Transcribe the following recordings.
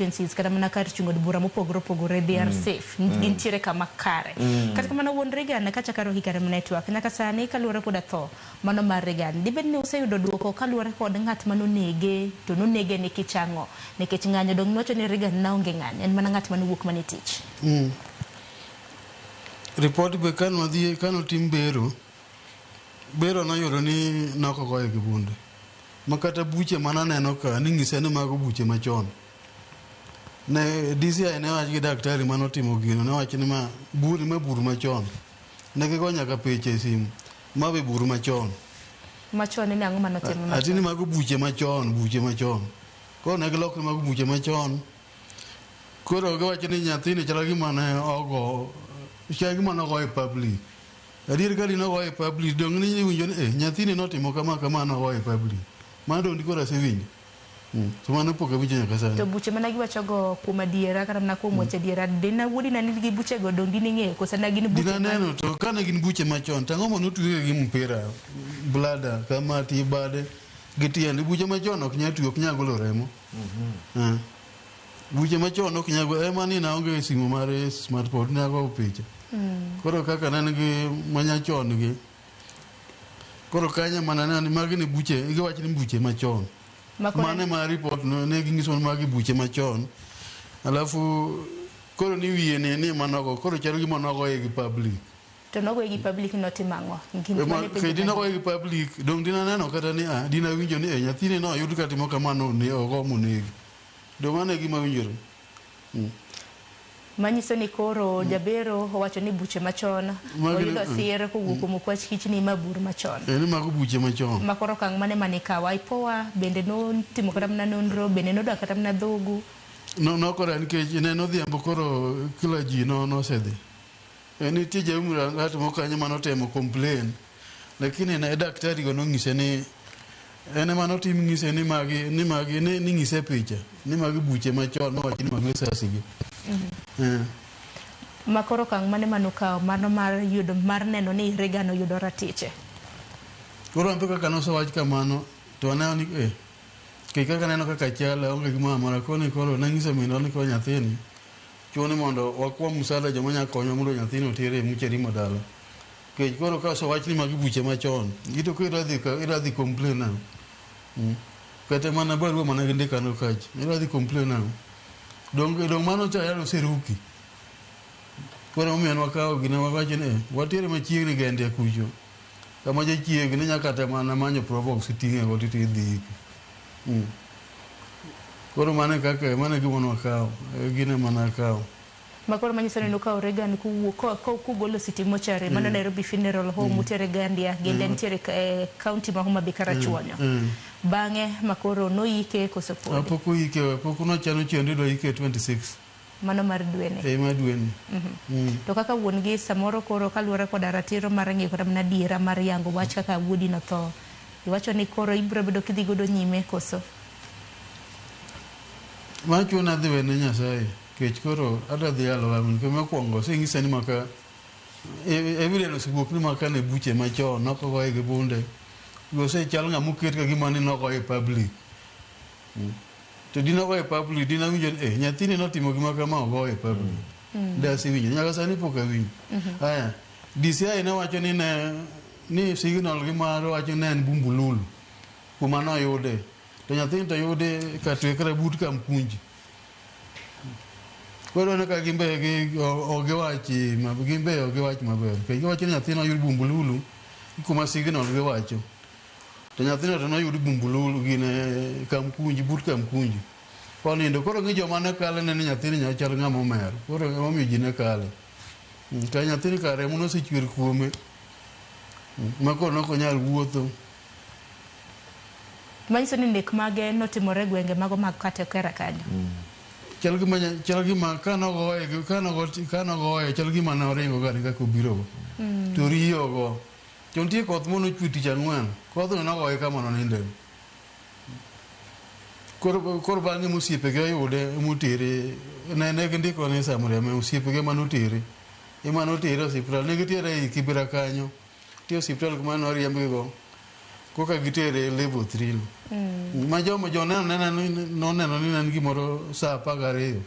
Constituencies kata mana kar chung' od bura mopogore opogore, they are safe, gintiere kama kare. Kata kamano, wuon Reagan, kachako aroki kare network nyaka sani kaluwore koda tho mano mar Reagan, dibed ni useyudo duoko kaluwore kod ng'at manonege to nonege nikech ang'o? Nikech ng'anyo dong niwacho ni Reagan naonge ng'anyo, en mana ng'at manowuok mana e tich. Report be kane wadhi kane otim bero, bero noyudo ni nokogoye gi bunde. Ma kata buche mananeno ka ning'isa ni mago buche machon. Ne DCI ne wach gi daktari manotimo gino, ne wacho ni ma bur ma bur machon. Ne gigo nyaka picha e simu. Ma be bur machon. Machon ni ang'o manotimo? Ati ni mago buche machon, buche machon. Koro ne giloko ni mago buche machon. Koro giwacho ni nyathini chalo gima ne ogo, chalo gima nogo e public. Adier ka dine ogo e public, dong' ni iwinjo ni eh, nyathini notimo kama kama, nogo e public. Mano dong' koro asewinjo. To mano pok awinjo nyaka sani. To buche mana giwachogo kuom adiera kata mana kuom wacho adiera, dina wuodi na nigi buchego, dong' dine ing'eyo koso ne gin buche? Dina neno to kane gin buche machon, to ang'o manotweye gi mpira, blada, kama ti bade gi tiende. Buche machon ok nyal twe, ok nyal golo remo. Buche machon ok nyal golo, ema ni naonge simu mar smartphone, ne ago picha. Koro kaka ne en gi manyachon gi. Koro kanyo mana neno ni magi ni buche, giwacho ni buche machon. Mane ma report no ne ginyiso ni magi buche machon. Alafu koro ni wiye ni ni manogo, koro chal gima nogoye gi public. To nogoye gi public, notimo ang'o? Gin mane penjo. Kendo nogoye gi public, dong' dina neno kata ni ah, dina winjo ni eh, nyathini no oyud katimo kamano ne ogo monegi. Dong' mano e gima winjore. Manyiso ni koro jabero owacho ni buche machon oyudo sir kowuok kuom okwach kich ni ma bur machon. Eh, ni mago buche machon. Ma koro okang' mane manikawo? IPOA bende notimo kata mana nonro, bende nodak kata mana dhogu? No nokora nikech ne odhiambo, koro kila ji no nosedhi. E, nitie jaumra ng'at moko kanyo manotemo complain, lakini ne daktari go nong'ise ni en ema notim ng'ise ni magi ni magi ni ni ng'ise picha ni magi buche machon mowach ni mag lisasi gi. Eh. Ma koro okang' mane manokawo mano mar yudo mar neno ni Reagan oyudo ratiche? Koro anto kaka nosewach kamano to aneno ni eh, kech kaka aneno kaka chal aonge gimoro amora koni, koro nang'iso minwa ni koro nyathini chuno mondo wakwa msaada joma nyalo konyowa mondo nyathini oter e mortuary ma dala. Kech koro ka osewach ni magi buche machon, ito ka idwa dhi ka idwa dhi complain nang'o? Kata mana barua mana gindikano kacha, idwa dhi complain nang'o? Dong dong mano tayari oseruki. Koro emomiyo ne wakawo gine wawacho ni eh, watiere machiegni Gendia kucho. Kama jachiegni nyaka kata mana manyo probox iting'e go to idhi iko. Koro mano e kaka, mano e gima nwakawo, e gino ema nakawo. Ma koro manyiso ni nukawo Reagan kowuok kugolo City Mortuary mano Nairobi Funeral Home, utere Gandia. Gandia nitiere e county ma Homa Bay Karachuonyo. Bang'e ma koro noike koso podi? Pok oike, pok nochano chendo, idwa ike 26. Mano mar dweni? E, mar dweni. To kaka wuon gi samoro koro kaluwore koda ratiro mar ng'eyo kata mana adiera mar yango wach kaka wuodi notho, iwacho ni koro ibiro bedo kidhi godo nyime koso? Ma chuna dhi wene Nyasaye, kech koro adwa dhi yalo wang'ni. Kendo mokwongo oseng'isa ni maka evidence osewuok ni maka ne buche machon nokogoye gi bunde. Osechal ng'ama oket ka gima ni nogoye e public. To dine ogoye e public, dine awinjo ni eh, nyathini notimo gima kama, ogoye e public. Dasewinjo, nyaka sani pok awinjo. Aya, DCI ne wacho ni ne ni signal gi mar wacho ne en Bumbululu kuma noyude. To nyathini to yude Katwekra but Kamkunji. Koro ineno ka gimbe gi ok giwachi gimbe ok giwach maber. Nikech giwacho ni nyathino oyud Bumbululu kuma signal giwacho. To nyathino to noyud Bumbululu gine Kamkunji but Kamkunji. Konindo koro ng'i joma ne kale ne ni nyathini nyalo chal ng'ama omer. Koro emomiyo ji ne kale. Ka nyathini kar remo nosechwer kuome ma koro ne ok onyal wuotho. Manyiso ni nek mage notimore e gwenge mago mag Katekera kanyo. Chal gima kanogoye kanogo kanogo kanogoye chal gima ne oringo gari kaka obiro go. To riyo go. To nitie koth manochwe tich ang'wen. Kodhno nogoye kama noninde. Koro bang'e mosiepege oyude motere ne gindiko ni Samriam osiepege manotere ema notere e osiptal. Ne gitere ei Kibera kanyo. Nitie osiptal kuma noriembgi go. Koka gitere level 3 no. Ma joma joneno noneno ni ne en gimoro saa 12.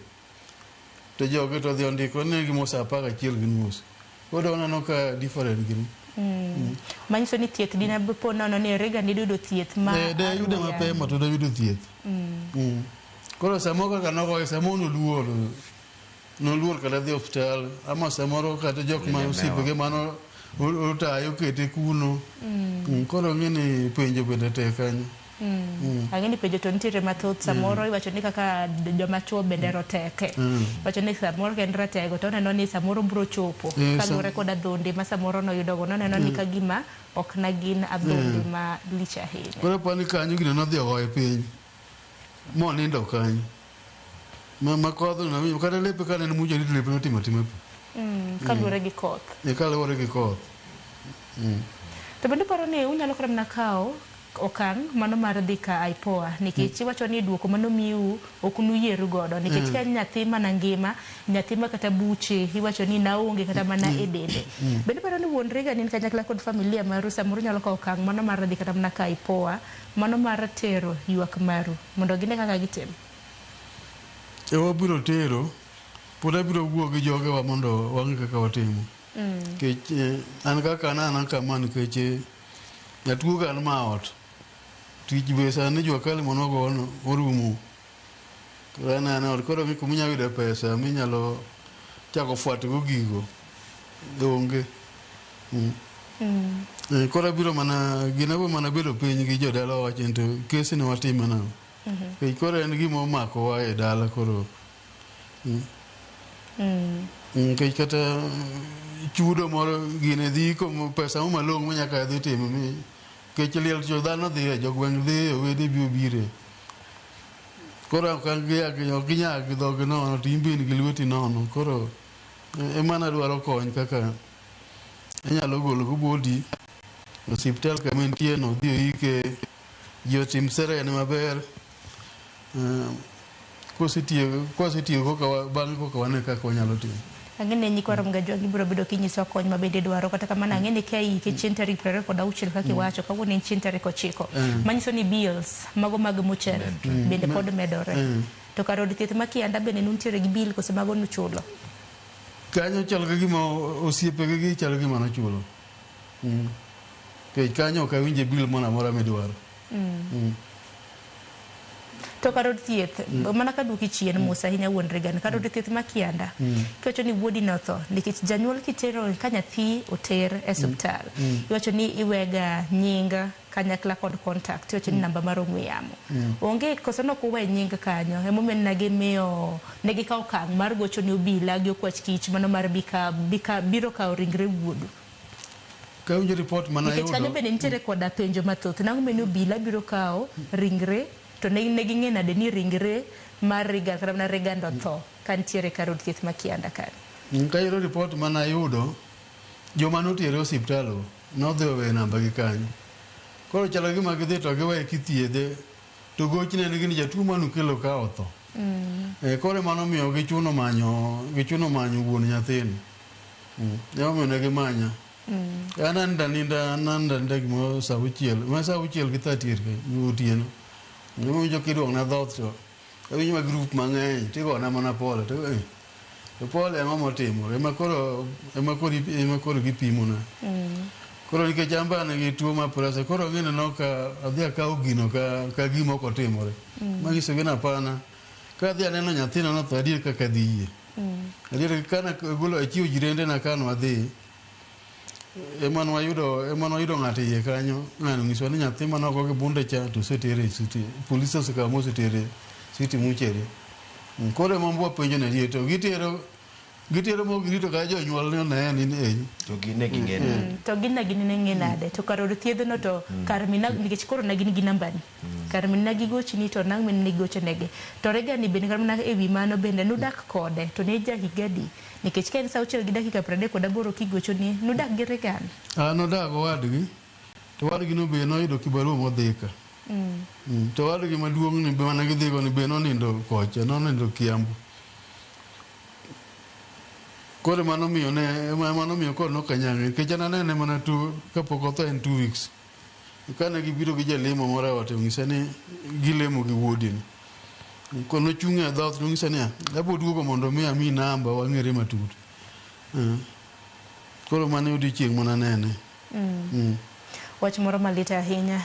To jogi to dhi ondiko ni en gimoro saa 11:30. Koro waneno ka different gini. Manyiso ni thieth dine po nono ni Reagan diyudo thieth ma De yude aruya. mapema to de yudo thieth. Koro samoro kaka nogoye samoro noluor. Noluor kata dhi osiptal ama samoro kata jok ma osiepege mano otayo okete kuno. Koro ng'e ni penjo bende tek kanyo. Ang'e ni penjo to nitiere mathoth samoro iwacho ni kaka joma chuo bende roteke. Iwacho ni samoro ka en ratego to oneno ni samoro biro chopo kaluwore kod adhonde ma samoro noyudogo noneno ni ka gima ok na gin adhonde ma lich ahinya. Koro apani kanyo gino nodhi ogoye piny monindo kanyo. Ma kodhno nawinjo kata lepe kane en mucha to lepe notimo atima pi. Kaluwore gi koth. Kaluwore gi koth. To bende uparo ni unyalo kata mana kawo okang' mano mar dhi ka IPOA nikech iwacho ni duoko manomiu ok nuyieru godo nikech ka en nyathi mana ngima nyathi ma kata buche iwacho ni naonge kata mana e dende. Bende iparo ni wuon Reagan in kanyakla kod familia maru samoro nyalo kawo okang' mano mar dhi kata mana ka IPOA mano mar tero ywak maru mondo gine kaka gitimo. Wabiro tero, pod abiro wuoyo gi jogewa mondo wang'e kaka watimo. Nikech an kaka an an kama nikech jatuo ka an ma ot. Tich be sani jua kali manogono orumo. Koro an an ot koro kuma inyalo yude pesa minyalo chako fuato go gigo onge. Koro abiro mana gina abiro mana bedo piny gi jodala wacho ni to kesi ni watime nang'o. Nikech koro en gima omakowa e dala koro. Nikech kata chudo moro gine dhi iko pesa mo malong'o ma nyaka dhi timo mi nikech liel to dhano dhiye jogweng' dhiye owede bi obire. Koro ok ginyal gi dhogi nono to in be in gi lweti nono koro ema nadwaro kony kaka inyalo golo go body osiptal kama entie no odhi oike ji otim serene maber. Kosetieko koka bang'e koka wane kaka wanyalo timo. Ang'e ni nyikwa Ramogi Ajwang' ibiro bedo kinyisowa kony ma bende idwaro kata kamano ang'e ni ka ike chieng' tarik 26 kaka iwacho kawuono en chieng' tarik 9 manyiso ni bills mago mag mochari bende pod medore. To kar od thieth ma Kianda bende nuntiere gi bill koso mago nuchulo? Kanyo chal ka gima osiepege gi chal gima nochulo. Nikech kanyo ok awinje bill moro amora midwaro. To kar od thieth, mana kaduoki chien mos ahinya wuon Reagan, kar od thieth ma Kianda, kiwacho ni wuodi notho, nikech janyuol kitero ka nyathi oter e osiptal, iwacho ni iwega nying kanyakla kod contact, iwacho ni namba mar ong'we yamo. Onge koso nok uwe nying kanyo, emomiyo ne gimiyo, ne gikawo okang' mar gocho ne obila gi okwach kich mano mar biro kawo ringre wuodu. Kawinjo report mana Nikech kanyo yudo bende nitiere koda penjo mathoth, nang'o mane obila biro kawo ringre to ne ging'e nade ni ringre mar Reagan kata mana Reagan otho ka nitiere kar od thieth ma Kianda kanyo. Kayudo report mana yudo joma notere osiptal go nodhi oweyo namba gi kanyo. Koro chalo gima gidhi to giweye kithiedhe to gochne nigi ni jatuo manukelo ka otho. Koro mano miyo gichuno manyo wuon nyathini. Emomiyo ne gimanya. An anindo aninda gimoro saa auchiel, ma saa auchiel gi 30 otieno. Awinjo kiduong'na dhoth to awinjo ma group mang'eny tigona mana pole to to pole ang'o motimore ema koro gipimona. Koro nikech an be an gi tuo mar pressure koro gineno ka adhi akawo gino ka gima ok otimore. Manyisogi ni hapana, ka adhi aneno nyathina notho adier kaka adhi yie. Adier kana agolo achiwo jirendena ka nwadhi ema nwayudo ng'ato iye kanyo ng'ano onyisowa ni nyathi mane ogo gi bunde cha to osetere city police osekawo mosetere city mortuary. Koro ema wapenjo ni adier to gitero mok girito ka jonyuol ne one ni eh. To gin ne ging'e nade? To gin ne gin ne ng'e nade? To kar od thiedhno to kar mina nikech koro ne gin gi nambani. Kar mina gigochni to nang' min nigochonegi. To Reagan ni bende kar mana ewi mano bende nudak kode to ne ja higa adi? Nikech ka en saa auchiel gi dakika 38 kigochoni nudak gi Reagan. Nodak owadgi. To owadgi no be noyudo kibarua modhi ka. To owadgi maduong' ni be mane gidhigo ni be nonindo kocha, nonindo Kiambu. Koro mano miyo ne mano miyo koro nokanyang'e nikech an anene mana kapok otho en 2 weeks. Kane gibiro gi jalemo moro e ot onyise ni gilemo gi wuodi ni. Koro nochung' e dhoot nonyise niya, abo duogo mondo mi ami namba wang'ere matut. Koro mano e odiochieng' mana nene. Wach moro malit ahinya.